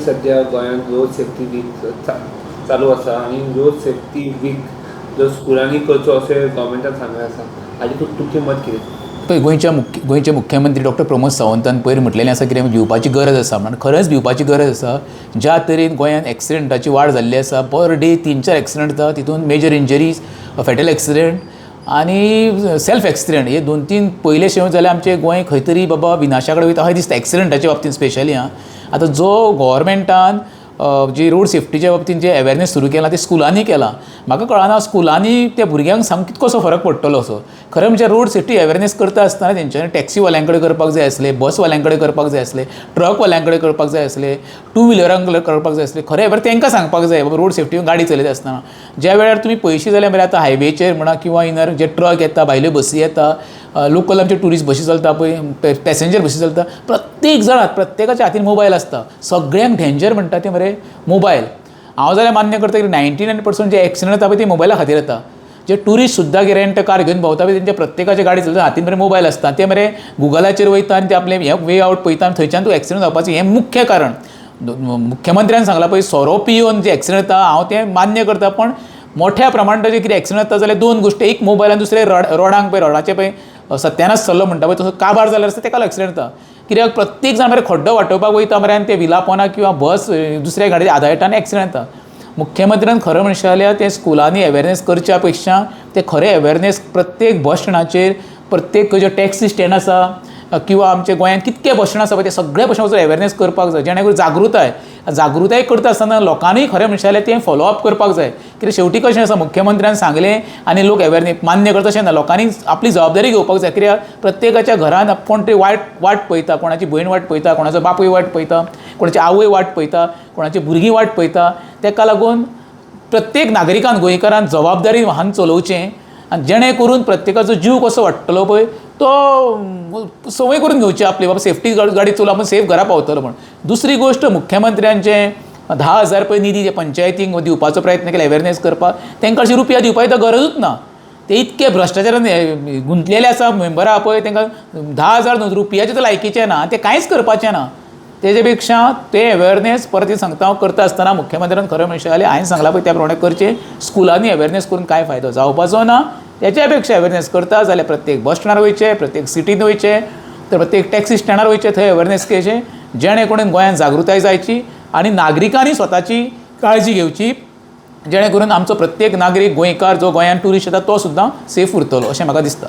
सद्या गोंयांत road safety week चालू आसा आनी रोड सेफ्टी वीक जो स्कुलांनी करचो अशें गव्हर्मेंटान सांगलें आसा, हाजेर तुमचें मत कितें? पळय, गोंयचे मुख्यमंत्री डॉक्टर प्रमोद सावंतान पयर म्हटलेलें आसा कितें, भिवपाची गरज आसा म्हणून. खरेंच भिवपाची गरज आसा. ज्या तरेन गोंयांत एक्सिडंटाची वाड जाल्ली आसा, पर डे तीन चार एक्सिडंट जाता, तितून मेजर इंजरीज, फेटल एक्सिडंट आनी सेल्फ एक्सिडंट हे दोन तीन पयले शेव जाल्यार आमचें गोंय खंय तरी बाबा विनाशा कडेन वयता अशें दिसता एक्सिडंटाच्या बाबतींत स्पेशली. आं, आतां जो गोवोरमेंटान जी रोड सेफ्टीच्या बाबतींत जे अवेरनेस सुरू केला ते स्कुलांनी केला. म्हाका कळना, स्कुलांनी त्या भुरग्यांक सांग कितकोसो फरक पडटलो असो. खरें म्हणजे रोड सेफ्टी अवेरनेस करता आसतना तेंच्यांनी टॅक्सीवाल्यां कडेन करपाक जाय आसलें, बसवाल्यां कडेन करपाक जाय आसलें, ट्रकवाल्यां कडेन करपाक जाय आसलें, टू व्हिलरांक करपाक जाय आसलें. खरें बरें तांकां सांगपाक जाय बाबा, रोड सेफ्टी गाडी चलयता आसतना ज्या वेळार तुमी पयशे जाल्यार मरे आतां हायवेचेर म्हणा किंवां इनर जे ट्रक येता, भायल्यो बसी येता, लोकल आमचे ट्युरिस्ट बसी चलता पळय, पॅसेंजर बसी चलता, प्रत्येक जाणाक प्रत्येकाच्या हातीन मोबायल आसता. सगळ्यांक डेंजर म्हणटा ते मरे मोबायल. हांव जाल्यार मान्य करता की 99% जे एक्सिडंट जाता पळय ते मोबायला खातीर जाता. जे ट्युरिस्ट सुद्दां रेंट कार घेवन भोंवता पळय, तेंच्या प्रत्येकाच्या गाडी चलता हातीन मरे मोबायल आसता. ते मरे गुगलाचेर वयता आनी ते आपले हे वे आवट पळयता आनी थंयच्यान तूं एक्सिडंट जावपाचें हें मुख्य कारण. मुख्यमंत्र्यान सांगलां पळय, सोरो पिवन जे एक्सिडंट जाता, हांव तें मान्य करता, पण मोठ्या प्रमाणात जे कितें एक्सिडंट जाता जाल्यार दोन गोश्टी, एक मोबायल आनी दुसरें रोडांक पळय, रोडाचें पळय सत्यानाश चल्लो म्हणटा पळय, तसो काबार जाल्यार आसता तेका एक्सिडंट जाता. कित्याक प्रत्येक जाण मरे खड्डो वाटोवपाक वयता मरे आनी ते विला पोना किंवा बस दुसऱ्या गाडयेक आदाळटा आनी एक्सिडंट जाता. मुख्यमंत्र्यान खरें म्हणशें जाल्यार ते स्कुलांनी अवेरनेस करच्या पेक्षा ते खरें अवेरनेस प्रत्येक बस स्टँडाचेर, प्रत्येक जे टॅक्सी स्टँड आसा किंवा आमच्या गोंयांत कितके बस स्टँड आसा पळय, ते सगळे बस स्टँडाचेर अवेरनेस करपाक जाय, जेणे करून जागृताय जागृताय करता आसतना लोकांनी खरें म्हणशें जाल्यार तें फॉलो अप करपाक जाय. कित्याक शेवटी कशें आसा, मुख्यमंत्र्यान सांगलें आनी लोक अवेरनेस मान्य करता अशें ना. लोकांनी आपली जबाबदारी घेवपाक जाय, कित्याक प्रत्येकाच्या घरान कोण तरी वायट वाट पळयता, कोणाची भयण वाट पळयता, कोणाचो बापूय वाट पळयता, कोणाची आवय वाट पळयता, कोणाची भुरगीं वाट पळयता. तेका लागून प्रत्येक नागरिकान, गोंयकारान जबाबदारी वाहन चलोवचें आनी जेणे करून प्रत्येकाचो जीव कसो वाडटलो पळय तो संवय करून घेवची आपली, बाबा सेफ्टी गाडी चलोवन आपूण सेफ घरा पावतलो म्हण. दुसरी गोश्ट, मुख्यमंत्र्यांचे 10,000 पळय निधी जे पंचायतींक दिवपाचो प्रयत्न केला अवेरनेस करपाक, तांकां अशे रुपया दिवपाची तर गरजूच ना. ते इतके भ्रश्टाचारान गुंतलेले आसा मेंबरां पळय, तांकां 10,000 न्हू, रुपयाचे तर लायकीचे ना, ते कांयच करपाचें ना. तेजे पेक्षा ते अवेरनेस परत सांगता हांव, करता आसतना मुख्यमंत्र्यान खरें म्हणशें जाल्यार हांवें सांगलां पळय त्या प्रमाणे करचें. स्कुलांनी अवेरनेस करून कांय फायदो जावपाचो ना. तेच्या पेक्षा अवेरनेस करता जाल्यार प्रत्येक बस स्टँडार वयचें, प्रत्येक सिटीन वयचें, तर प्रत्येक टॅक्सी स्टँडार वयचें, थंय अवेरनेस करचें, जेणे करून गोंयांत जागृताय जायची आनी नागरिकांनी स्वताची काळजी घेवची, जेणे करून आमचो प्रत्येक नागरीक गोंयकार जो गोंयांत ट्युरिस्ट येता तो सुद्दां सेफ उरतलो अशें म्हाका दिसता.